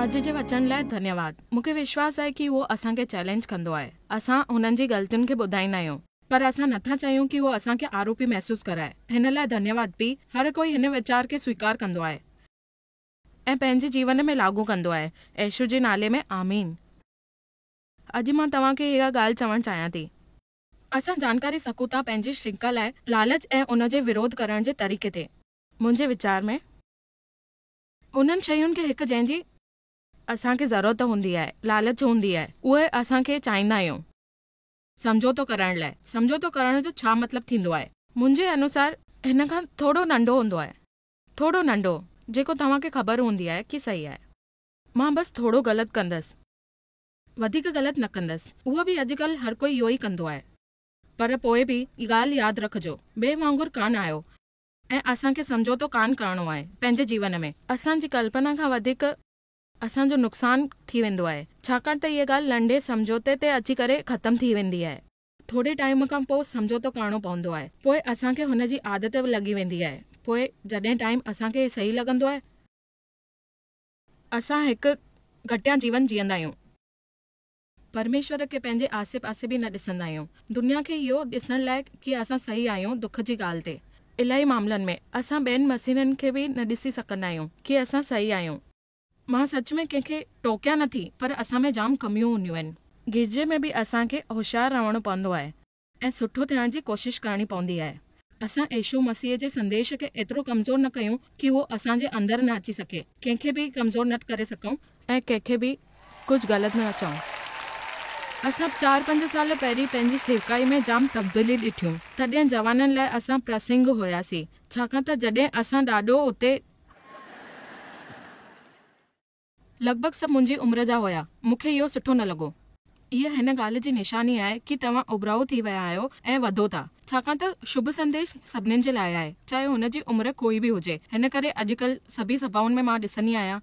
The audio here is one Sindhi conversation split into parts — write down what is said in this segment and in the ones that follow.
اڄ جي وچن لاء ڌنيواد. مون کي وشواس آهي ڪي اهو اسان کي چئلينج ڪندو آهي. اسان هنن جي غلطين کي ٻڌائيندا آهيون. پر اسان نٿا چاهيون ڪي اهو اسان کي آروپي محسوس ڪرائي. هن لاء ڌنيواد پيء، هر ڪوئي هن ويچار کي سويڪار ڪندو آهي. ۽ پنهنجي جيون ۾ لاڳو ڪندو آهي. يسوع جي نالي ۾ آمين. اڄ مان توهان کي اها ڳالهه چوڻ چاهيان ٿي. اسان جانڪاري سگهون ٿا پنهنجي شرنکلا لاء لالچ ۽ ان جي وروڌ ڪرڻ جي طريقي تي. منهنجي ويچار ۾. انهن شين کي هڪ جنهن جي. اسان کي ضرورت هوندي آهي، لالچ هوندي آهي، اهي اسان کي چاهيندا آهيون. سمجهوتو ڪرڻ لاء. سمجهوتو ڪرڻ جو ڇا مطلب ٿيندو آهي؟ منهنجي انوسار هن کان ٿورو ننڍو هوندو آهي. ٿورو ننڍو، جيڪو توهان کي خبر هوندي آهي ڪي صحيح آهي. مان بس ٿورو غلط ڪندس. وڌيڪ غلط نه ڪندس. اهو به اڄڪلهه هر ڪوئي اهو ئي ڪندو آهي. پر پوء به ڳالهه ياد رکجو. ٻئي وانگر ڪانه آهيو ۽ اسان کي سمجهوتو ڪانه ڪرڻو آهي پنهنجي جيون ۾. اسان جي ڪلپنا کان وڌيڪ اسان جو نقصان ٿي ويندو آهي. ڇاڪاڻ ته اها ڳالهه ننڍي سمجهوتي تي اچي ڪري ختم ٿي ويندي آهي. ٿوري ٽائيم کان پوء سمجهوتو ڪرڻو پوندو آهي. پوء اسان کي هن جي عادت لڳي ويندي آهي. پوء جڏهن ٽائيم اسان کي صحيح لڳندو آهي. اسان هڪ گهٽيا جيون جيئندا آهيون. پرميشور کي پنهنجي آسي پاسي به نه ڏسندا آهيون. دنيا کي اهو ڏسڻ لاء ڪي اسان صحيح آهيون دک جي ڳالهه تي. الاهي معاملن ۾ اسان ٻين مسيحن کي به نه ڏسي سگهندا آهيون ڪي اسان صحيح آهيون. مان سچ ۾ ڪنهن کي ٽوڪيان نه ٿي پر اسان ۾ جام ڪميون هونديون آهن. گرجي ۾ به اسان کي هوشيار رهڻو پوندو آهي ۽ سٺو ٿيڻ جي ڪوشش ڪرڻي پوندي آهي. اسان يسوع مسيح جي سنديش کي ايترو ڪمزور نه ڪيون ڪي اهو اسان جي اندر نه اچي سگهي. ڪنهن کي به ڪمزور نه ڪري سگهون ۽ ڪنهن کي به ڪجهه غلط نه چئون. اسان چار پنج سال پهرين پنهنجي سيوڪائي ۾ جام تبديلي ڏٺيون. تڏهن جوانن لاء اسان پرسنگ هياسين، ڇاڪاڻ ته جڏهن اسان ڏاڍو اتي. لڳ ڀڳ سڀ منهنجي عمر جا هيا. مون کي اهو سٺو نه لڳو. اها هن ڳالهه جي نشاني آهي ڪي توهان اٻهرائو ٿي ويا آهيو ۽ وڌو ٿا. ڇاڪاڻ ته شڀ سنديش سڀنين جي لاء آهي، چاهي هن جي عمر ڪوئي به هجي. هن ڪري اڄڪلهه سڀئي سڀائن ۾ مان ڏسندي آهيان.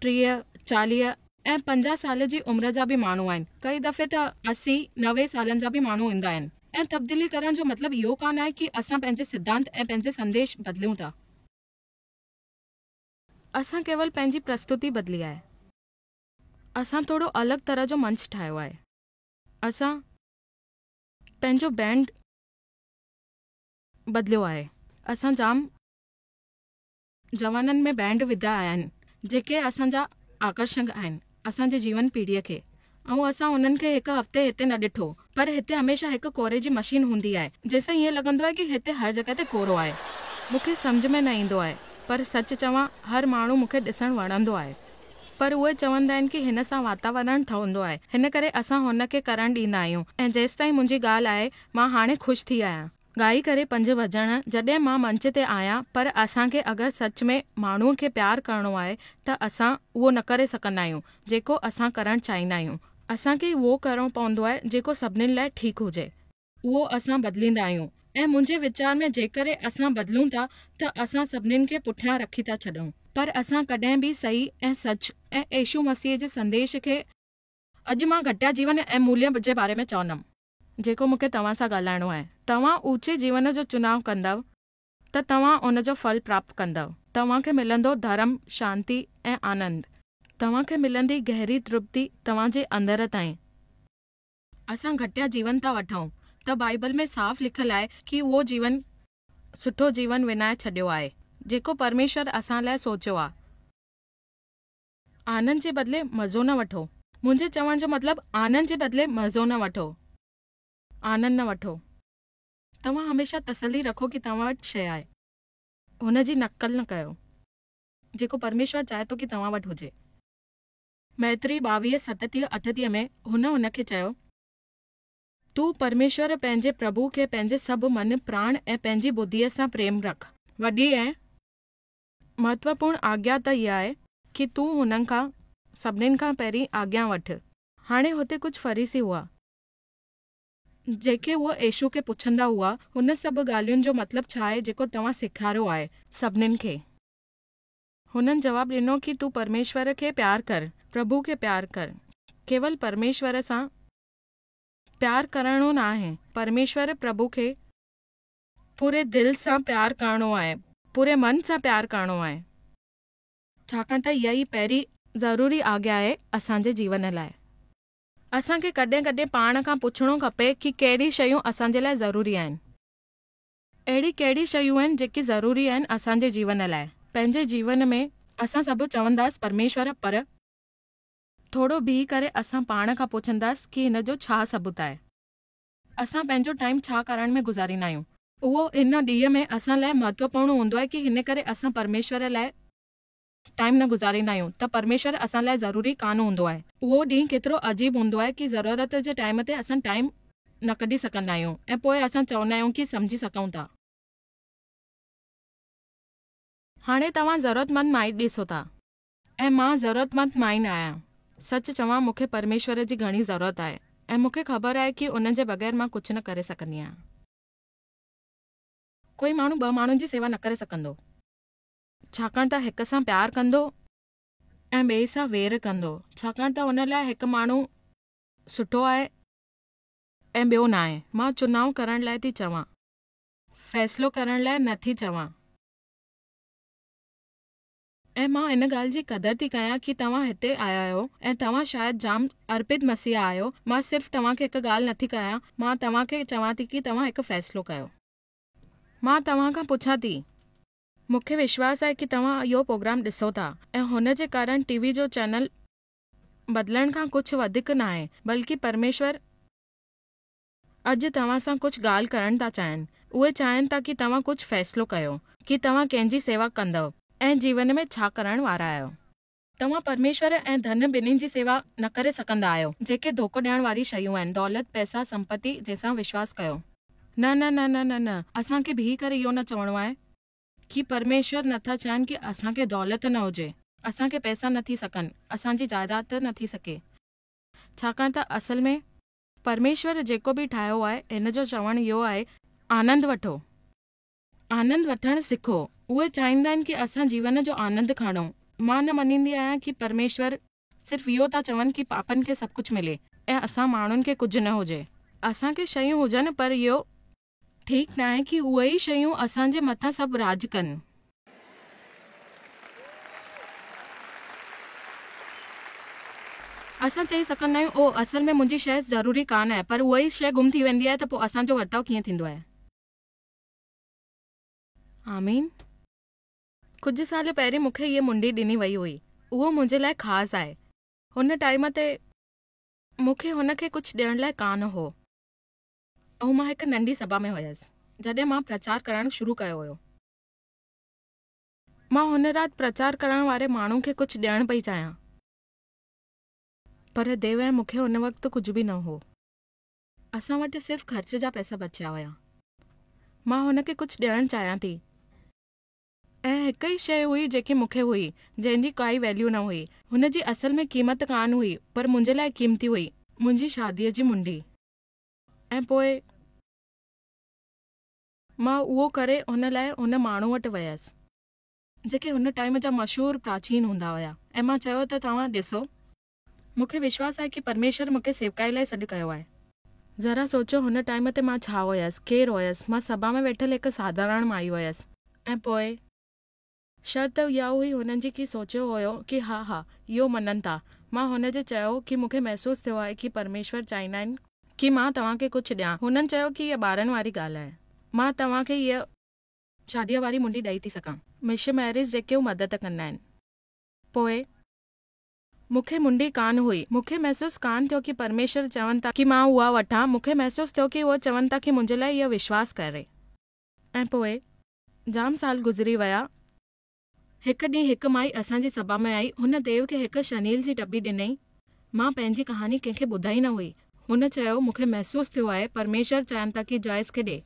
30، 40 ۽ 50 سال جي عمر جا به ماڻهو آهن. ڪئي دفعي ته 80، 90 سالن جا به ماڻهو ايندا آهن. ۽ تبديلي ڪرڻ جو مطلب اهو ڪانه آهي ڪي اسان پنهنجي سڌانت ۽ پنهنجي سنديش بدليون ٿا. اسان ڪيول پنهنجي پرستتي بدلي آهي. اسان ٿورو الڳ طرح جو منچ ٺاهيو آهي. اسان پنهنجو بينڊ بدليو آهي. اسان جام. جوانن ۾ بينڊ وڌا آهن جيڪي اسان جا آڪرشڪ آهن اسان جي جيون پيڙهيء کي ۽ اسان انهن کي هڪ هفتي هتي نه ڏٺو پر هتي هميشه هڪ ڪوري جي مشين هوندي آهي جنهن سان ائين لڳندو آهي ڪي هتي هر جڳهه تي ڪورو آهي. مون کي سمجهه ۾ نه ايندو آهي پر سچ چوان هر ماڻهو مون کي ڏسڻ وڻندو آهي پر اهي چوندا آهن ڪي هن سان واتاورڻ ٺهندو آهي هن ڪري اسان هن کي ڪرڻ ڏيندا آهيون ۽ جيستائين منهنجي ڳالهه آهي مان هاڻي خوش ٿي آهيان. ڳائي ڪري پنج وڄڻ جڏهن مان منچ تي آهيان پر اسان کي اگر سچ ۾ ماڻهوء کي پيار ڪرڻو آهي ته اسان اهو نه ڪري سگهندا آهيون جيڪو اسان ڪرڻ چاهيندا آهيون. اسان کي اهو ڪرڻو پوندو آهي جيڪو سڀنين لاء ٺيڪ هجي. اهو اسان بدليندا آهيون ۽ منهنجي ويچار ۾ جيڪڏهن اسان بدلون ٿا ته اسان سڀنين کي پٺيان رکي ٿا ڇڏون. پر اسان ڪڏهن به صحيح ۽ سچ ۽ يسوع مسيح جي سنديش کي اڄ مان گهٽيا جيون ۽ موليه جي باري ۾ چوندم. جيڪو مون کي توهان سان ڳالهائڻو آهي. توهان اوچي جيون جو چناء ڪندؤ ته توهان ان جو ڦل پراپت ڪندؤ. توهان کي ملندو ڌرم، شانتي ۽ آنند. توهان کي ملندي گهري ترپتي توهان جي اندر تائين. اسان گهٽيا جيون ٿا وٺون ته بائيبل ۾ صاف لکيل آهي ڪي اهو جيون. سٺو جيون وڃائي ڇڏيو آهي جيڪو پرميشور اسان لاء سوچيو آهي. آنند جي بدلي مزو نه وٺو. منهنجي چوڻ جو مطلب آنند جي بدلي مزو نه وٺو. آنند نه وٺو. توهان هميشه تسلي رکو ڪي توهان وٽ شيء آهي. هن جي نقل نه ڪيو. جيڪو پرميشور چاهي ٿو ڪي توهان وٽ هجي. متي 22، 37، 38 ۾ هن هن کي چيو. تون پرميشور پنهنجي پرڀو کي پنهنجي سڀ من، پراڻ ۽ پنهنجي ٻڌيء سان پريم رک. وڏي ۽. مهتوپورڻ آگيا ته اها آهي ڪي تون هنن کان سڀنين کان پهرين آگيا وٺ. هاڻي هتي ڪجهه فريسي هئا. جيڪي اهو يسوع کي پڇندا هئا، هن سڀ ڳالهين جو مطلب ڇا آهي جيڪو توهان سيکاريو آهي سڀنين کي؟ هنن جواب ڏنو ڪي تون پرميشور کي پيار ڪر، پرڀو کي پيار ڪر. ڪيول پرميشور سان پيار ڪرڻو ناهي، پرميشور پرڀو کي. پوري دل سان پيار ڪرڻو آهي، پوري من سان پيار ڪرڻو آهي. ڇاڪاڻ ته اها ئي پهرين ضروري آگيا آهي اسان جي جيون لاء. اسان کي ڪڏهن ڪڏهن پاڻ کان پڇڻو کپي ڪي ڪهڙي شيون اسان جي لاء ضروري آهن. اهڙي ڪهڙي شيون آهن جيڪي ضروري آهن اسان جي جيون لاء. پنهنجي جيون ۾ اسان سڀ چونداس پرميشور پر ٿورو بيهي ڪري اسان پاڻ کان پڇنداس ڪي هن جو ڇا ثبوت آهي. اسان پنهنجو ٽائيم ڇا ڪرڻ ۾ گذاريندا آهيون. اهو هن ڏينهن ۾ اسان لاء مهتوپورڻ هوندو آهي ڪي هن ڪري اسان پرميشور لاء ٽائيم نه گذاريندا آهيون ته پرميشور اسان لاء ضروري ڪانه هوندو آهي. اهو ڏينهن ڪيترو عجيب هوندو آهي ڪي ضرورت جي ٽائيم تي اسان ٽائيم نه ڪڍي سگهندا آهيون ۽ پوء اسان چوندا آهيون ڪي سمجهي سگهون ٿا. هاڻي توهان ضرورتمند مائي ڏسو ٿا. ۽ مان ضرورتمند مائي نه آهيان. سچ چوان مون کي پرميشور جي گهڻي ضرورت آهي ۽ مون کي خبر آهي ڪي ان جي بغير مان ڪجهه نه ڪري سگهندي آهيان. ڪوئي ماڻهو ٻه ماڻهن جي سيوا نه ڪري سگهندو. ڇاڪاڻ ته هڪ سان پيار ڪندو ۽ ٻئي سان وير ڪندو. ڇاڪاڻ ته ان لاء هڪ ماڻهو سٺو آهي ۽ ٻيو ناهي. مان چناء ڪرڻ لاء ٿي چوان. فيصلو ڪرڻ لاء نه ٿي چوان. ۽ مان ان ڳالهه جي قدر ٿي ڪيان ڪي توهان هتي آيا آهيو ۽ توهان شايد جام ارپت مسيحا آهيو. مان صرف توهان کي هڪ ڳالهه نٿي ڪيان، مان توهان کي چوان ٿي ڪي توهان هڪ فيصلو ڪيو. مان توهان کان پڇان ٿي. مون کي وشواس آهي ڪي توهان اهو پروگرام ڏسو ٿا ۽ هن جي ڪارڻ ٽي وي جو چينل بدلڻ کان ڪجهه وڌيڪ ناهي بلڪه پرميشور اڄ توهان سان ڪجهه ڳالهه ڪرڻ ٿا چاهين. اهي چاهين ٿا ڪي توهان ڪجهه فيصلو ڪيو ڪي توهان ڪنهن جي سيوا ڪندؤ ۽ جيون ۾ ڇا ڪرڻ وارا آهيو. توهان پرميشور ۽ ڌن ٻنهي جي سيوا نه ڪري سگهندا آهيو، جيڪي ڌوڪو ڏيڻ واري شيون آهن، دولت، پئسا، سمپتي، جنهن سان وشواس ڪيو. نه نه نه نه نه نه اسان کي بيهي ڪري اهو نه چوڻو آهي ڪي پرميشور نه ٿا چاهين ڪي اسان کي دولت نه هجي، اسان کي پئسا نه ٿي سگهن، اسان جي جائداد نه ٿي سگهي، ڇاڪاڻ ته اصل ۾. پرميشور جيڪو به ٺاهيو آهي، هن جو چوڻ اهو آهي، آنند وٺو. آنند وٺڻ سکو. اهي چاهيندا آهن ڪي اسان جيون جو آنند کڻون. مان نه مڃيندي آهيان ڪي پرميشور صرف اهو ٿا چون ڪي پاپن کي سڀ ڪجهه ملي ۽ اسان ماڻهن کي ڪجهه نه هجي. اسان کي شيون هجن پر اهو ٺيڪ ناهي ڪي اهي ئي شيون اسان جي مٿان سڀ راڄ ڪن. اسان چئي سگهندا آهيون او اصل ۾ منهنجي شيء ضروري ڪانه آهي پر اها ئي شيء گم ٿي ويندي آهي ته پوء اسان جو ورتاء ڪيئن ٿيندو آهي. آمين. ڪجهه سال پهرين مون کي هيء منڊي ڏني وئي هئي. اهو منهنجي لاء خاص آهي. هن ٽائيم تي مون کي هن کي ڪجهه ڏيڻ لاء ڪانه هو. ۽ مان هڪ ننڍي سڀا ۾ هيس جڏهن مان پرچار ڪرڻ شروع ڪيو هيو. مان هن رات پرچار ڪرڻ واري ماڻهو کي ڪجهه ڏيڻ پئي چاهيان. پر ديو ۽ مون کي ان وقت ڪجهه به نه هو. اسان وٽ صرف خرچ جا پئسا بچيا هيا. مان هن کي ڪجهه ڏيڻ چاهيان ٿي. ۽ هڪ ئي شيء هئي جيڪي مون کي هئي، جنهن جي ڪائي ويليو نه هئي. هن جي اصل ۾ قيمت ڪانه هئي، پر منهنجي لاء قيمتي هئي. منهنجي شاديء جي منڊي. ۽ پوء مان اهو ڪري هن لاء هن ماڻهو وٽ ويس. جيڪي هن ٽائيم جا مشهور پراچين هوندا هيا ۽ مان چيو ته توهان ڏسو. مون کي وشواس آهي ڪي پرميشور مون کي سيوڪائي لاء سڏ ڪيو آهي. ذرا سوچيو هن ٽائيم تي مان ڇا هيس، ڪير هيس، مان سڀا ۾ ويٺل هڪ ساڌارڻ مائي هيس. ۽ پوء شرط اها هئي هنن جي ڪي سوچيو هيو ڪي ها ها اهو مڃن ٿا. مان هن جي چيو ڪي مون کي محسوس ٿيو آهي ڪي پرميشور چاهيندا آهن ڪي مان توهان کي ڪجهه ڏيان. هنن چيو ڪي اها ٻارن واري ڳالهه آهي. مان توهان کي هيء شاديء واري منڊي ڏئي ٿي سگهان. مشنريز جيڪي هو مدد ڪندا آهن. پوء مون کي منڊي ڪانه هئي. مون کي محسوس ڪانه ٿيو ڪي پرميشور چون ٿا ڪي مان اها وٺان. مون کي محسوس ٿيو ڪي اهي چون ٿا ڪي منهنجي لاء اهو وشواس ڪري. ۽ پوء جام سال گذري ويا. هڪ ڏينهن هڪ مائي اسان جي سڀا ۾ آئي. هن ديو کي هڪ شنيل جي ڊٻي ڏنئي. مان پنهنجي ڪهاڻي ڪنهن کي ٻڌائي نه هئي. هن چيو، مون کي محسوس ٿيو آهي، پرميشور چاهين ٿا ڪي جوائس کي ڏي.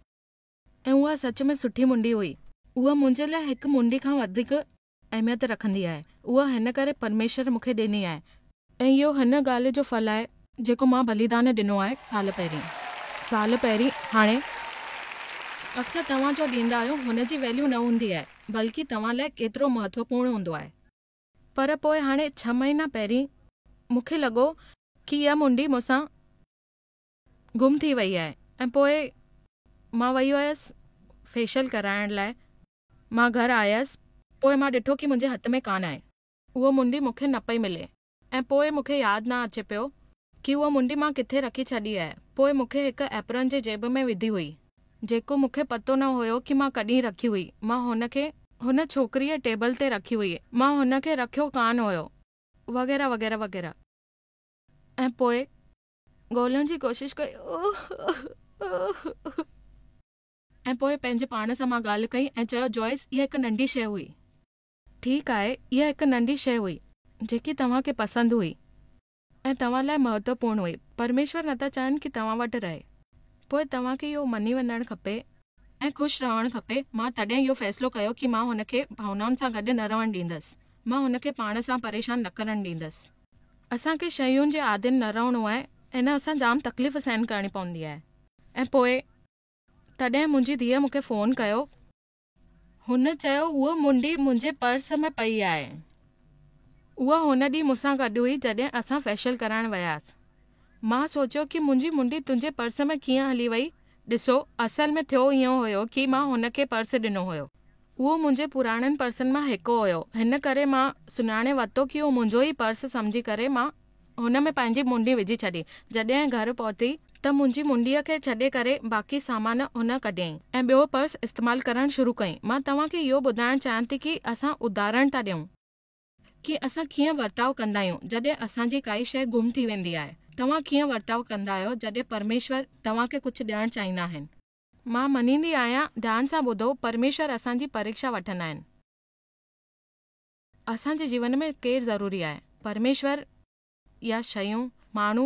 ۽ اها سچ ۾ سٺي منڊي هئي. اها منهنجي لاء هڪ منڊي کان وڌيڪ اهميت رکندي آهي. اها هن ڪري پرميشور مون کي ڏني آهي. ۽ اهو هن ڳالهه جو ڦل آهي جيڪو مان بليدان ڏنو آهي سال پهرين. سال پهرين، هاڻي. اڪثر توهان جو ڏيندا آهيو هن جي ويليو نه هوندي آهي بلڪه توهان لاء ڪيترو مهتوپورڻ هوندو آهي. پر پوء هاڻي ڇهه مهينا پهرين مون کي لڳو ڪي اها منڊي مون سان گم ٿي وئي آهي ۽ پوء مان وئي هيس فيشل ڪرائڻ لاء مان گهر آيس پوء مان ڏٺو ڪي منهنجي هٿ ۾ ڪانه آهي. اها منڊي مون کي نه پئي ملي ۽ پوء مون کي ياد نه اچي پيو ڪي اها منڊي مان ڪٿي رکي ڇڏي آهي. پوء مون کي هڪ ايپرن جي جيب ۾ وڌي هئي. جيڪو مون کي پتو نه هيو ڪي مان ڪڏهن رکي هئي. مان هن کي هن ڇوڪريء ٽيبل تي رکي هئي. مان هن کي رکيو ڪانه هيو. وغيره وغيره وغيره. ۽ پوء ڳولڻ جي ڪوشش ڪئي. ۽ پوء پنهنجي پاڻ سان مان ڳالهه ڪئي ۽ چيو جوائس اها هڪ ننڍي شيء هئي. ٺيڪ آهي، اها هڪ ننڍي شيء هئي، جيڪي توهان کي پسند هئي ۽ توهان لاء مهتوپورڻ هئي. پرميشور نٿا چاهين ڪي توهان وٽ رهي. پوء توهان کي اهو مڃي وڃڻ کپي ۽ خوش رهڻ کپي. مان تڏهن اهو فيصلو ڪيو ڪي مان هن کي ڀاونائن سان گڏ نه رهڻ ڏيندس. مان هن کي پاڻ سان پريشان نه ڪرڻ ڏيندس. اسان کي شين جي عادين نه رهڻو آهي ۽ نه اسان جام تڪليف سهن ڪرڻي پوندي آهي. ۽ پوء تڏهن منهنجي ڌيء مون کي فون ڪيو. هن چيو، اها منڊي منهنجي پرس ۾ پئي آهي. اها هن ڏينهن مون سان گڏ هئي جڏهن اسان فيشل ڪرائڻ وياس. مان سوچيو ڪي منهنجي منڊي تنهنجي پرس ۾ ڪيئن هلي وئي؟ ڏسو، اصل ۾ ٿيو ايئن هيو ڪي مان هن کي پرس ڏنو هيو. اهو منهنجي پراڻن پرسن مان هڪ هيو. هن ڪري مان سڃاڻي ورتو ڪي اهو منهنجو ئي پرس سمجهي ڪري مان هن ۾ پنهنجي منڊي وجهي ڇڏي. جڏهن گهر پهتي ته منهنجي منڊيء کي ڇڏي ڪري باقي سامان هن ڪڍيائين ۽ ٻيو پرس استعمال ڪرڻ شروع ڪيائين. مان توهان کي اهو ٻڌائڻ چاهيان ٿي ڪي اسان اداهرڻ ٿا ڏيون ڪي اسان ڪيئن ورتاء ڪندا آهيون جڏهن اسان جي ڪائي شيء گم ٿي ويندي آهي. توهان ڪيئن ورتاء ڪندا آهيو جڏهن پرميشور توهان کي ڪجهه ڏيڻ چاهيندا آهن. مان مڃيندي آهيان، ڌيان سان ٻڌو، پرميشور اسان جي پريکشا وٺندا آهن. اسان جي جيون ۾ ڪير ضروري آهي؟ پرميشور يا شيون، ماڻهو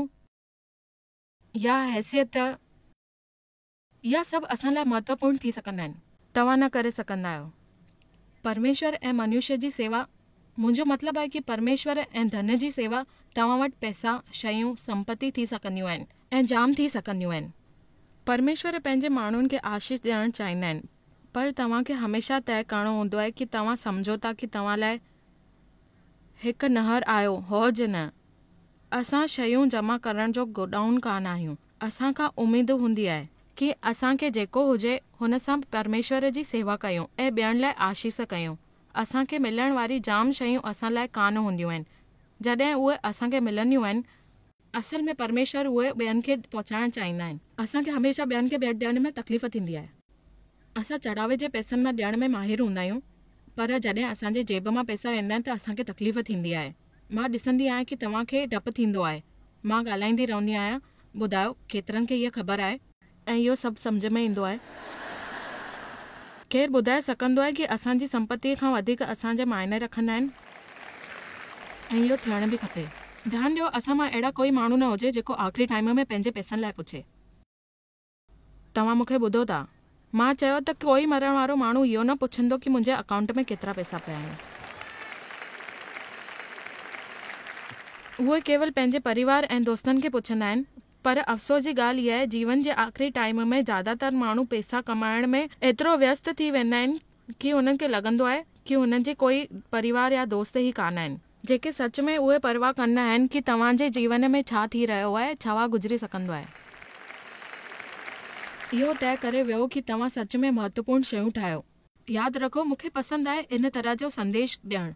يا حيثيت؟ اها سڀ اسان لاء مهتوپورڻ ٿي سگهندا آهن. توهان نه ڪري سگهندا آهيو. پرميشور ۽ منشيه جي سيوا، منهنجو مطلب آهي ڪي پرميشور ۽ ڌن جي سيوا، توهان وٽ پئسا، شيون، سمپتي ٿي سگهنديون آهن ۽ جام ٿي سگهنديون آهن. پرميشور پنهنجي ماڻهن کي آشيش ڏيڻ چاهيندا آهن. پر توهان کي هميشه طئي ڪرڻو هوندو آهي ڪي توهان سمجهو ٿا ڪي توهان لاء هڪ نهر آهيو حوض نه. اسان شيون جمع ڪرڻ جو گوڊائون ڪانه آهيون. اسان کان اميد هوندي آهي ڪي اسان کي جيڪو هجي هن سان پرميشور جي سيوا ڪيون ۽ ٻين لاء آشيش ڪيون. اسان کي ملڻ واري جام شيون اسان لاء ڪانه هونديون آهن. جڏهن اهي اسان کي ملنديون آهن. اصل ۾ پرميشور اهي ٻين کي پهچائڻ چاهيندا آهن. اسان کي هميشه ٻين کي ڀيٽ ڏيڻ ۾ تڪليف ٿيندي آهي. اسان چڙهاوي جي پئسن مان ڏيڻ ۾ ماهر هوندا آهيون پر جڏهن اسان جي جيب مان پئسا ويندا آهن ته اسان کي تڪليف ٿيندي آهي. مان ڏسندي آهيان ڪي توهان کي ڊپ ٿيندو آهي. مان ڳالهائيندي رهندي آهيان. ٻڌايو ڪيترن کي هيء خبر آهي؟ ۽ اهو سڀ سمجهه ۾ ايندو آهي. ڪير ٻڌائي سگهندو آهي ڪي اسان جي سمپتيء کان وڌيڪ اسان جا معني رکندا آهن؟ ۽ اهو ٿيڻ به کپي. ڌيان ڏيو اسان مان اهڙا ڪوئي ماڻهو نه هجي جيڪو آخري ٽائيم ۾ پنهنجي پئسن لاء پڇي. توهان مون کي ٻڌو ٿا؟ مان چيو ته ڪوئي مرڻ وارو ماڻهو اهو نه پڇندو ڪي منهنجي اڪائونٽ ۾ ڪيترا پئسا پيا آهن. اهي ڪيول پنهنجي پريوار ۽ دوستن کي پڇندا آهن. پر افسوس جي ڳالهه اها آهي جيون جي آخري ٽائيم ۾ زياده تر ماڻهو پئسا ڪمائڻ ۾ ايترو ويست ٿي ويندا آهن ڪي هنن کي لڳندو آهي ڪي هنن جي ڪوئي پريوار يا دوست ئي ڪانه آهن جيڪي سچ ۾ اهي پرواهه ڪندا آهن ڪي توهان جي جيون ۾ ڇا ٿي رهيو آهي ڇا گذري سگهندو آهي. اهو طئي ڪري ويهو ڪي توهان سچ ۾ مهتوپورڻ شيون ٺاهيو. ياد رکو مون کي پسند آهي ان طرح جو سنديش ڏيڻ.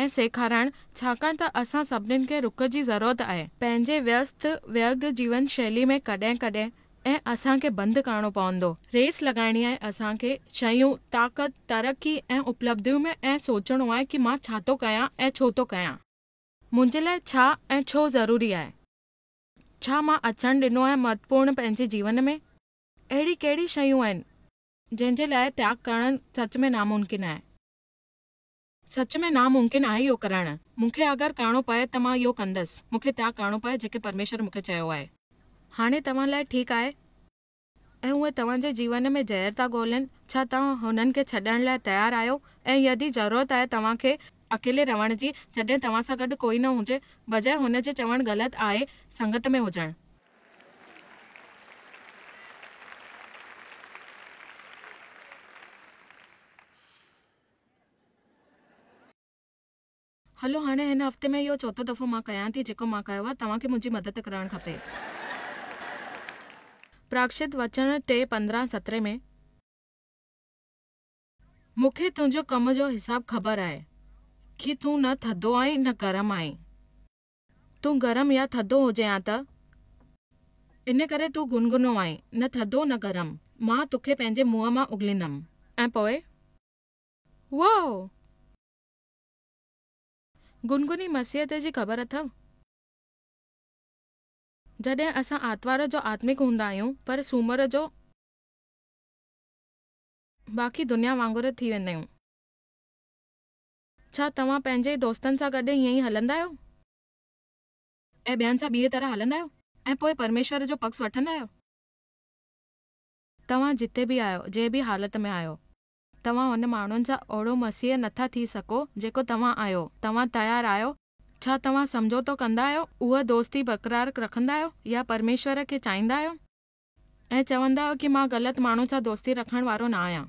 ۽ سيکارڻ، ڇاڪاڻ ته اسان سڀنين کي رڪ جي ضرورت آهي. پنهنجي ويست ويگ جيون شيلي ۾ ڪڏهن ڪڏهن ۽ اسان کي بند ڪرڻو پوندو. ريس لڳائڻي آهي اسان کي شيون، طاقت، ترقي ۽ اپلبڌيون ۾ ۽ سوچڻو آهي ڪي مان ڇا ٿو ڪيان ۽ ڇو ٿو ڪيان. منهنجي لاء ڇا ۽ ڇو ضروري آهي. ڇا مان اچڻ ڏنو آهي مهتوپورڻ پنهنجي جيون ۾. اهڙي ڪهڙي شيون آهن. جنهن جي لاء تياڳ ڪرڻ سچ ۾ ناممڪن آهي. سچ ۾ ناممڪن آهي اهو ڪرڻ. مون کي اگر ڪرڻو پئي ته مان اهو ڪندس. مون کي تياڳ ڪرڻو پئي جيڪي پرميشور مون کي چيو آهي. هاڻي توهان لاء ٺيڪ آهي ۽ اهي توهان جي جيون ۾ زهر ٿا ڳولين، ڇا توهان هنن کي ڇڏڻ لاء تيار آهيو ۽ يدي ضرورت آهي توهان کي اڪيلي رهڻ جي جڏهن توهان سان گڏ ڪوئي نه هجي بجاء هن جي چوڻ غلط آهي سنگت ۾ هجڻ. هلو هاڻي هن هفتي ۾ اهو چوٿون دفعو مان ڪيان ٿي جيڪو مان ڪيو آهي توهان کي منهنجي مدد ڪرڻ کپي. پرڪاشت وچن 3 15 17 ۾. مون کي تنهنجو ڪم جو حساب خبر آهي. ڪي تون نه ٿڌو آهين نه گرم آهين. تون گرم يا ٿڌو هجين ها ته. ان ڪري تون گنگنو آهين، نه ٿڌو نه گرم. مان توکي پنهنجي منهن مان اگليندم. ۽ پوء. وائو! گنگني مسيحيت جي خبر اٿو؟ جڏهن اسان آتوار جو آتمڪ هوندا آهيون پر سومر جو باقي دنيا وانگر ٿي ويندا آهيون. ڇا توهان پنهنجي دوستن سان گڏ ائين ئي هلندا آهيو؟ ۽ ٻين سان ٻيء طرح هلندا آهيو؟ ۽ پوء پرميشور جو پڪس وٺندا آهيو؟ توهان جتي به آهيو، جنهن به حالت ۾ آهيو، توهان ان ماڻهن سان اوهڙو مسيح نٿا ٿي سگهو جيڪو توهان آهيو. توهان تيار آهيو؟ ڇا توهان سمجهوتو ڪندا آهيو؟ اها دوستي برقرار رکندا آهيو؟ يا پرميشور کي چاهيندا آهيو؟ ۽ چوندا آهيو ڪي مان غلط ماڻهن سان دوستي رکڻ وارو نه آهيان.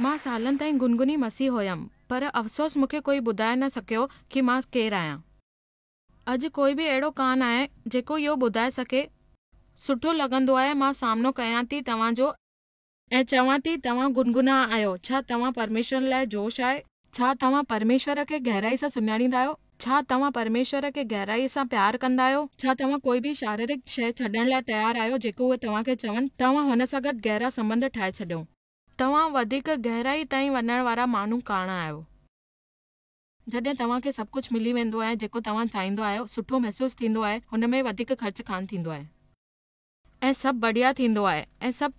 مان سالن تائين گنگني مسيح هيم پر افسوس مون کي ڪوئي ٻڌائي نه سگهيو ڪي مان ڪير آهيان. اڄ ڪوئي به اهڙو ڪانه آهي جيڪو اهو ٻڌائي سگهي. سٺو لڳندو آهي مان سامنو ڪيان ٿي توهان جو ۽ چوان ٿي توهان گنگنا آهيو. ڇا توهان پرميشور لاء جوش آهي؟ ڇا توهان پرميشور کي گهرائي سان سڃاڻيندا آهيو؟ ڇا توهان پرميشور کي گهرائي سان پيار ڪندا آهيو؟ ڇا توهان ڪوئي به شاريرڪ شيء ڇڏڻ لاء تيار آهيو جيڪو اهي توهان کي چون؟ توهان هن سان گڏ گهرا سنٻنڌ ٺاهي ڇڏيو. توهان وڌيڪ گهرائي تائين وڃڻ وارا ماڻهو ڪانه آهيو. جڏهن توهان کي سڀ ڪجهه ملي ويندو آهي جيڪو توهان چاهيندو آهيو، سٺو محسوس ٿيندو آهي، هن ۾ وڌيڪ خرچ ڪانه ٿيندو آهي. ۽ سڀ بڙيا ٿيندو آهي ۽ سڀ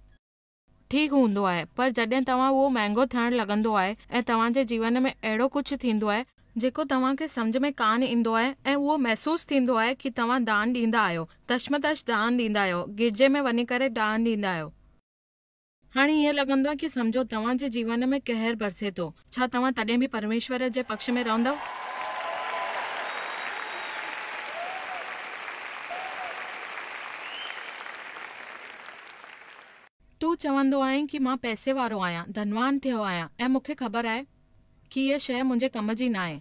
ٺيڪ هوندو آهي پر جڏهن توهان اهو مهنگو ٿيڻ لڳندو آهي ۽ توهان جي جيون ۾ اهڙو ڪجهه ٿيندو آهي جيڪو توهان کي سمجهه ۾ ڪانه ايندو آهي ۽ اهو محسوس ٿيندو آهي ڪي توهان دان ڏيندا آهيو تشمتش دان ڏيندا آهيو گرجي ۾ وڃي ڪري دان ڏيندا آهيو. هاڻي ائين لڳندو آهي ڪي سمجهو توهان جي جيون ۾ قهر برسي ٿو ڇا توهان تڏهن به پرميشور جي پڪش ۾ رهندؤ؟ تون چوندو آهين ڪي مان پئسي وارو آهيان، ڌنوان ٿيو آهيان ۽ مون کي خبر آهي ڪي هيء شيء منهنجي ڪم جي ناهي،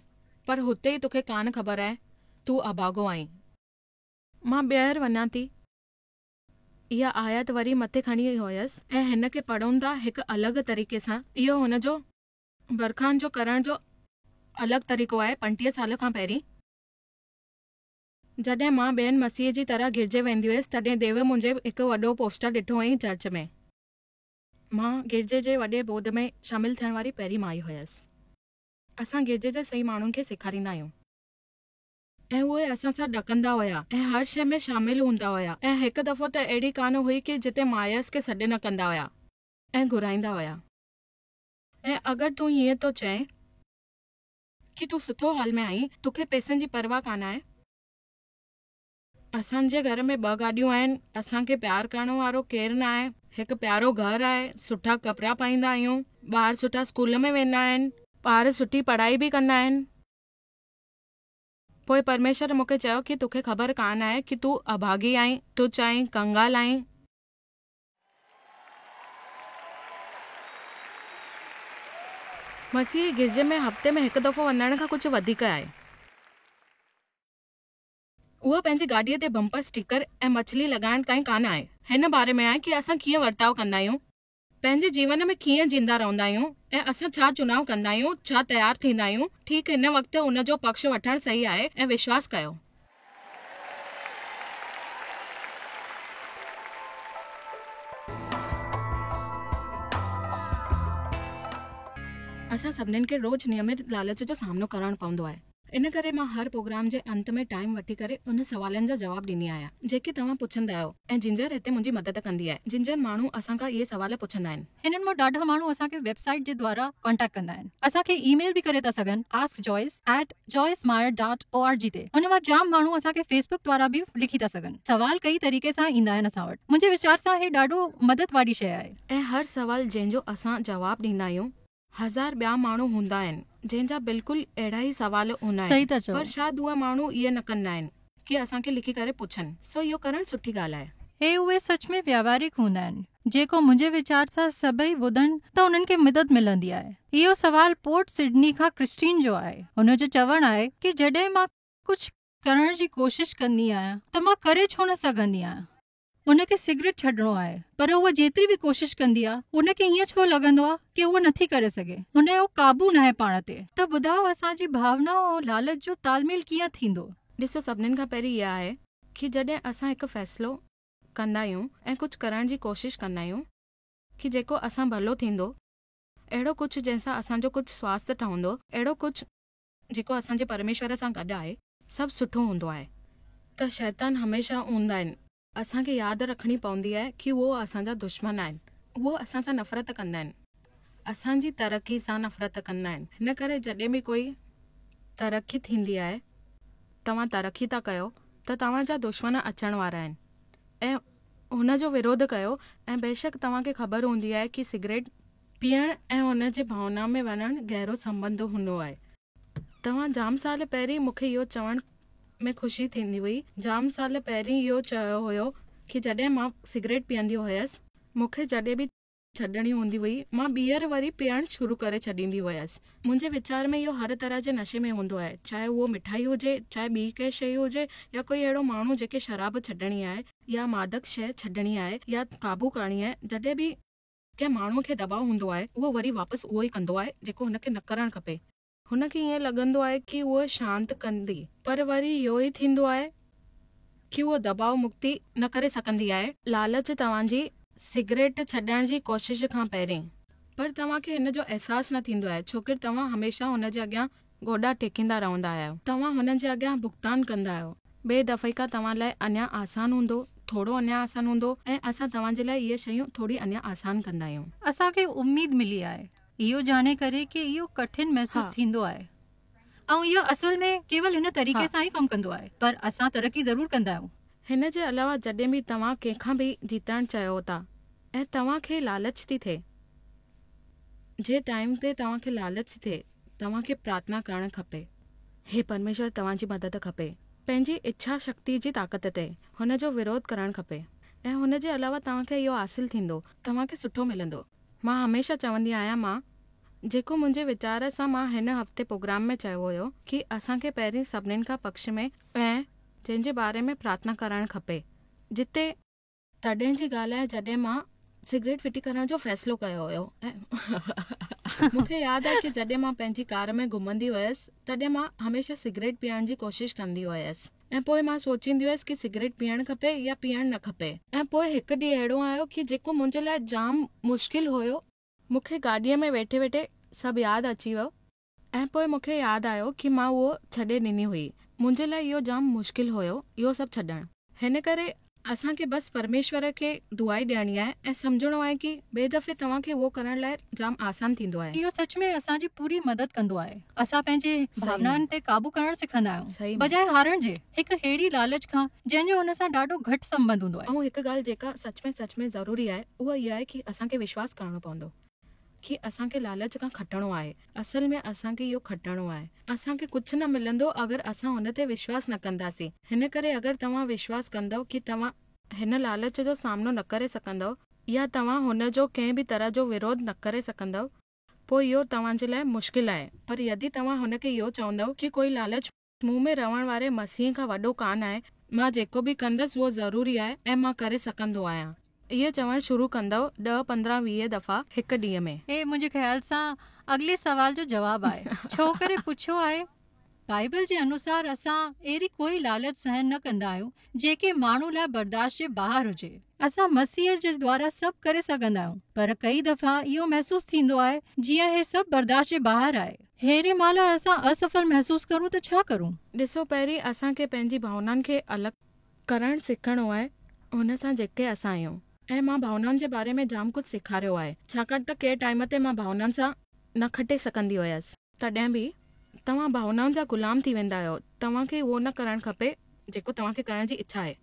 پر هتي ئي توکي ڪانه خبر آهي، تون اڀاڳو آهين. مان ٻيهر وڃان ٿي. اها آيت وري مٿي کڻي هيس ۽ هن کي پڙهون ٿا هڪ الڳ طريقي سان. اهو هن جو برکان جو ڪرڻ جو الڳ طريقو آهي. 35 سال کان پهرين. جڏهن مان ٻين مسيح جي طرح گرجي ويندي هيس، تڏهن ديو منهنجي هڪ وڏو پوسٽر ڏٺو هئائين چرچ ۾. مان گرجي جي وڏي بورڊ ۾ شامل ٿيڻ واري پهرين مائي هيس. اسان گرجي جي صحيح ماڻهن کي سيکاريندا آهيون. ۽ اهي اسان سان ڏڪندا هيا ۽ هر شيء ۾ شامل هوندا هيا ۽ هڪ دفعو ته اهڙي ڪانه هئي ڪي جتي مايس کي سڏ نه ڪندا هيا ۽ گهرائيندا هيا. ۽ اگر تون ائين ٿو چئين. ڪي تون سٺو حال ۾ آهين، توکي پئسن جي پرواهه ڪانه آهي. اسان جي گهر ۾ ٻه گاڏيون آهن، اسان کي پيار ڪرڻ وارو ڪير نه آهي، هڪ پيارو گهر آهي، سٺا ڪپڙا پائيندا آهيون، ٻار سٺا اسڪول ۾ ويندا آهن، ٻار سٺي پڙهائي به ڪندا آهن. پوء پرميشور مون کي چيو ڪي توکي خبر ڪانه آهي ڪي تون اڀاڳي آهين، تڇ آهين، ڪنگال آهين. مسيحي گرجي ۾ هفتي ۾ هڪ دفعو وڃڻ کان ڪجهه وڌيڪ آهي. اها پنهنجي گاڏيء تي بمپر اسٽيڪر ۽ مڇلي لڳائڻ تائين ڪانه آهي. هن باري ۾ آهي ڪي اسان ڪيئن ورتاء ڪندا آهيون، پنهنجي جيون ۾ ڪيئن جيندا رهندا آهيون ۽ اسان ڇا چناء ڪندا آهيون، ڇا تيار ٿيندا آهيون، ٺيڪ هن وقت ان جو پڪش وٺڻ صحيح آهي ۽ وشواس ڪيو. اسان سڀنين کي روز نيمت لالچ جو سامنو ڪرڻ پوندو آهي. ان ڪري مان هر پروگرام جي انت ۾ ٽائيم وٺي ڪري انهن سوالن جا جواب ڏيندي آهيان جيڪي توهان پڇندا آهيو ۽ جنجر هتي منهنجي مدد ڪندي آهي. جنجر ماڻهو اسان کان اهي سوال پڇندا آهن. هنن مان ڏاڍا ماڻهو اسان کي ويب سائيٽ جي دوارا ڪانٽيڪٽ ڪندا آهن. اسان کي اي ميل به ڪري ٿا سگهن ask Joyce at Joyce Meyer dot O R G تي. هن مان جام ماڻهو اسان کي فيس بڪ دوارا به لکي ٿا سگهن. سوال ڪئي طريقي سان ايندا آهن اسان وٽ. منهنجي ويچار سان هي ڏاڍو مدد واري شيء آهي. ۽ هر سوال جنهن جو اسان جواب ڏيندا آهيون، هزار ٻيا ماڻهو هوندا آهن جنهن جا بلڪل اهڙا ئي سوال هوندا صحيح آهن ٿا چئو. پر شايد اهي ماڻهو اهي نه ڪندا آهن ڪي اسان کي لکي ڪري پڇن. سو اهو ڪرڻ سٺي ڳالهه آهي. هي اهي سچ ۾ ويوهارڪ هوندا آهن. جيڪو منهنجي ويچار سان سڀئي ٻڌن ته انهن کي مدد ملندي آهي. اهو سوال پورٽ سڊني کان ڪرسٽين جو آهي. هن جو چوڻ آهي ڪي جڏهن مان ڪجهه ڪرڻ جي ڪوشش ڪندي آهيان ته مان ڪري ڇو نه سگهندي آهيان. هن کي سگريٽ ڇڏڻو آهي، پر هوء جيتري به ڪوشش ڪندي آ، هن کي ائين ڇو لڳندو آ ڪي هوء نٿي ڪري سگهي. هن جو قابو ناهي پاڻ تي. ته ٻڌاء اسان جي ڀاونا ۽ لالچ جو تال ميل ڪيئن ٿيندو؟ ڏسو سڀنين کان پهرين اها آهي ڪي جڏهن اسان هڪ فيصلو ڪندا آهيون ۽ ڪجهه ڪرڻ جي ڪوشش ڪندا آهيون ڪي جيڪو اسان ڀلو ٿيندو، اهڙو ڪجهه جنهن سان اسان جو ڪجهه سواسٿ ٺهندو، اهڙو ڪجهه جيڪو اسان جي پرميشور سان گڏ آهي، سڀ سٺو هوندو آهي. ته شيطان هميشه هوندا آهن. اسان کي ياد رکڻي پوندي آهي ڪي اهو اسان جا دشمن آهن. اهو اسان سان نفرت ڪندا آهن. اسان جي ترقي سان نفرت ڪندا آهن. هن ڪري جڏهن به ڪوئي ترقي ٿيندي آهي، توهان ترقي ٿا ڪيو ته توهان جا دشمن اچڻ وارا آهن ۽ هن جو وروڌ ڪيو ۽ بيشڪ توهان کي خبر هوندي آهي ڪي سگريٽ پيئڻ ۽ ان جي ڀاونا ۾ وڃڻ گهرو سنٻنڌ هوندو آهي. توهان جام سال پهرين مون کي اهو چوڻ ۾ خوشي ٿيندي هئي، جام سال پهرين اهو چيو هيو ڪي جڏهن مان سگريٽ پيئندي هيس، مون کي جڏهن به ڇڏڻي هوندي هئي، مان ٻيهر وري پيئڻ شروع ڪري ڇڏيندي هيس. منهنجي ويچار ۾ اهو هر طرح جي نشي ۾ هوندو آهي، چاهي اهو مٺائي هجي، چاهي ٻي ڪنهن شيء هجي يا ڪوئي اهڙو ماڻهو جيڪي شراب ڇڏڻي آهي يا مادڪ شيء ڇڏڻي آهي يا قابو ڪرڻي آهي، جڏهن به. ڪنهن ماڻهوء کي دٻاء هوندو آهي، اهو وري واپس اهو ئي ڪندو آهي، جيڪو هن کي نه ڪرڻ کپي. هن کي ائين لڳندو آهي ڪي هوء شانت ڪندي، پر وري اهو ئي ٿيندو آهي ڪي هوء دٻاء مڪتي نه ڪري سگهندي آهي. لالچ توهان جي سگريٽ ڇڏڻ جي ڪوشش کان پهرين. پر توهان کي هن جو احساس نه ٿيندو آهي، ڇوڪر توهان هميشه هن جي اڳيان گوڏا ٽيڪيندا رهندا آهيو. توهان هن جي اڳيان ڀگتان ڪندا آهيو. ٻئي دفعي کان توهان لاء اڃا آسان هوندو، ٿورو اڃا آسان هوندو ۽ اسان توهان جي لاء اهي شيون ٿوري اڃا آسان ڪندا آهيون. اسان کي اميد ملي آهي اهو ڄاڻي ڪري ڪي اهو ڪٺن محسوس ٿيندو آهي ۽ اهو اصل ۾ ڪيول هن طريقي سان ئي ڪم ڪندو آهي پر اسان ترقي ضرور ڪندا آهيون. هن جي علاوه جڏهن به توهان ڪنهن کان به جيتڻ چاهيو ٿا ۽ توهان کي لالچ ٿي ٿئي، جنهن ٽائيم تي توهان کي لالچ ٿئي توهان کي پرارٿنا ڪرڻ کپي. هي پرميشور توهان جي مدد کپي. پنهنجي اڇا شڪتي جي طاقت تي هن جو وروڌ ڪرڻ کپي ۽ هن جي علاوه توهان کي اهو حاصل ٿيندو، توهان کي سٺو ملندو. مان هميشه چوندي آهيان مان جيڪو منهنجي ويچار سان مان هن هفتي پروگرام ۾ چيو هيو ڪي اسان کي پهرين سڀنين کان پڪش ۾ ۽ جنهن جي باري ۾ پرارٿنا ڪرڻ کپي جتي تڏهن جي ڳالهه آهي جڏهن مان سگريٽ ڦٽي ڪرڻ جو فيصلو ڪيو هيو ۽ مون کي ياد آهي ڪي جڏهن مان پنهنجي ڪار ۾ گهمندي هيس تڏهن مان هميشه سگريٽ پيئڻ جي ڪوشش ڪندي هيس ۽ پوء مان سوچيندي هيس ڪي سگريٽ پيئڻ کپي يا پيئڻ نه کپي ۽ پوء هڪ ڏينهن اهڙو آيو ڪي جيڪو منهنجي لاء جام مشڪل هيو. مون کي گاڏيء ۾ ويٺي ويٺي سڀ ياد اچي ويو ۽ پوء مون کي ياد آيو ڪي مان اهو ڇڏي ڏني هئي. منهنجي لاء اهو جام مشڪل هيو اهو سڀ ڇڏڻ. هن ڪري اسان کي بس پرميشور کي دعائي ڏيڻي آهي ۽ سمجهڻو آهي ڪي ٻئي دفعي توهان کي اهو ڪرڻ لاء جام آسان ٿيندو آهي. اهو سچ ۾ اسان جي پوري مدد ڪندو آهي. اسان پنهنجي ڀاونائن تي قابو ڪرڻ سکندا آهيون بجاء هارڻ جي هڪ ههڙي لالچ کان جنهن جو هن سان ڏاڍو گهٽ سنٻنڌ هوندو آهي. ۽ هڪ ڳالهه جيڪا سچ ۾ سچ ۾ ضروري آهي اها اها آهي ڪي اسان کي وشواس ڪرڻو پوندو. ڪي اسان کي لالچ کان کٽڻو آهي. اصل ۾ اسان کي اهو کٽڻو آهي. اسان کي ڪجهه نه ملندو اگر اسان هن تي وشواس نه ڪنداسين. هن ڪري اگر توهان وشواس ڪندؤ ڪي توهان هن لالچ جو سامنو نه ڪري سگهندؤ يا توهان هن جو ڪنهن به طرح جو وروڌ نه ڪري سگهندؤ پوء اهو توهان جي لاء مشڪل آهي پر يدي توهان هن کي اهو چوندؤ ڪي ڪوئي لالچ مون ۾ رهڻ واري مسيح کان وڏو ڪانه آهي، مان جيڪو به ڪندس اهو ضروري آهي ۽ مان ڪري سگهندو آهيان. ائين چوڻ شروع ڪندؤ ڏهه پندرهن 20 دفعا هڪ ڏينهن ۾. هي منهنجي خيال سان اڳلي سوال جو جواب آهي. ڇو ڪري پڇيو آهي. بائيبل جي انوسار اسان اهڙي ڪوئي لالچ سهن نه ڪندا آهيون جيڪي ماڻهو لاء برداشت جي ٻاهر هجي. اسان مسيح جي دوارا سڀ ڪري سگهندا آهيون پر ڪئي دفعا اهو محسوس ٿيندو آهي جيئن هي سڀ برداشت جي ٻاهر آهي. ههڙي مهل اسان اسڦل محسوس ڪرون ته ڇا ڪرون؟ ڏسو پهرين اسان کي پنهنجي ڀاونائن کي الڳ ڪرڻ سکڻو آهي هن سان جيڪي اسان آهيون. ۽ مان ڀاونائن جي باري ۾ جام ڪجهه سيکاريو آهي ڇاڪاڻ ته ڪنهن ٽائيم تي مان ڀاونائن سان نه کٽي سگهندي هيس. تڏهن به توهان ڀاونائن جا غلام ٿي ويندا آهيو توهان کي اهو نه ڪرڻ کپي جيڪو توهان کي ڪرڻ جي اڇا آهي.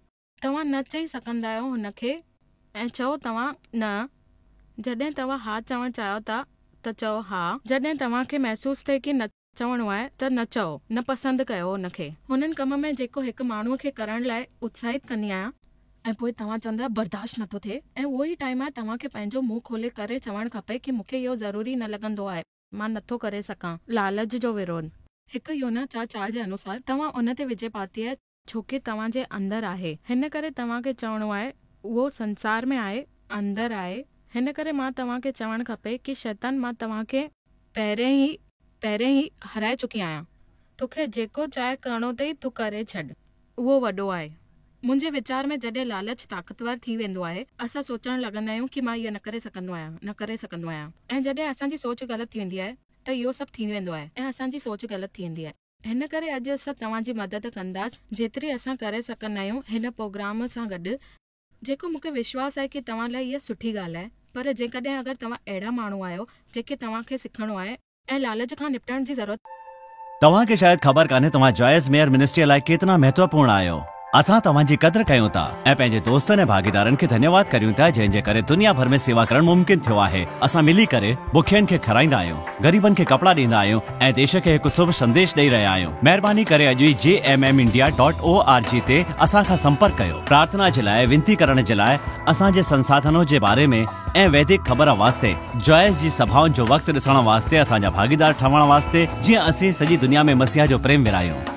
توهان نه چئي سگهندا آهيو هن کي ۽ چئو توهان نه. جڏهن توهان ها چوڻ چاهيو ٿا ته چئو ها. جڏهن توهان کي محسوس ٿئي ڪي نه چوڻو آهي ته نه چئو. نه پسند ڪيو هن کي. هنن ڪم ۾ جيڪو هڪ ماڻهوء کي ڪرڻ لاء اتساهت ڪندي آهيان. ۽ پوء توهان چوندا آهيو برداشت نٿو ٿئي ۽ اهو ئي ٽائيم آهي توهان کي پنهنجو منهن کولي ڪري چوڻ کپي ڪي مون کي اهو ضروري نه لڳندو آهي. مان نٿو ڪري سگهان. لالچ جو وروڌ. هڪ يوحنا 4:4 جي انوسار توهان ان تي وجي پاتي آهي ڇوڪه توهان جي اندر آهي. هن ڪري توهان کي چوڻو آهي اهو سنسار ۾ آهي، اندر آهي. هن ڪري مان توهان کي چوڻ کپي ڪه شيطان مان توهان کي پهرين ئي پهرين ئي هارائي چڪي آهيان. توکي جيڪو چاهي ڪرڻو اٿئي تون ڪري ڇڏ. اهو وڏو آهي. منهنجي ويچار ۾ جڏهن لالچ طاقتور ٿي ويندو آهي، اسان سوچڻ لڳندا آهيون ڪه مان اهو نه ڪري سگهندو آهيان، نه ڪري سگهندو آهيان ۽ جڏهن اسان جي سوچ غلط ٿي ويندي آهي ته اهو سڀ ٿي ويندو آهي ۽ اسان جي سوچ غلط ٿي ويندي آهي. هن ڪري اڄ اسان توهان جي مدد ڪنداس جيتري اسان ڪري سگهندا آهيون هن پروگرام سان گڏ، جيڪو مون کي وشواس آهي ڪه توهان لاء اها سٺي ڳالهه آهي، پر جيڪڏهن اگر توهان اهڙا ماڻهو آهيو جيڪي توهان کي سکڻو آهي ۽ لالچ کان نپٽڻ جي ضرورت. توهان کي شايد خبر ڪانهي توهان جوائس ميئر منسٽريء لاء ڪيترا مهتوپورڻ آهيو. اسان توهان جي قدر ڪيون ٿا ۽ پنهنجي دوستن ۽ ڀاڳيدارن کي ڌنيواد ڪريون ٿا جنهن جي ڪري دنيا ڀر ۾ سيوا ڪرڻ ممڪن ٿيو آهي. اسان ملي ڪري بکين کي کارائيندا آهيون، غريبن کي ڪپڙا ڏيندا آهيون ۽ ديش کي هڪ شڀ سنديش ڏئي رهيا آهيون. مهرباني ڪري اڄ ئي J M M India dot O R G تي اسان کان سمپرڪ ڪيو. پرارٿنا جي لاء، وينتي ڪرڻ جي لاء، اسان جي سنساڌنو جي باري ۾ ۽ ويدڪ خبر واسطي، جوائس جي سڀائن جو وقت ڏسڻ واسطي اسان جا ڀاڳيدار ٺهڻ واسطي جيئن اسين سڄي دنيا ۾ مسيح جو پريم ورهايون.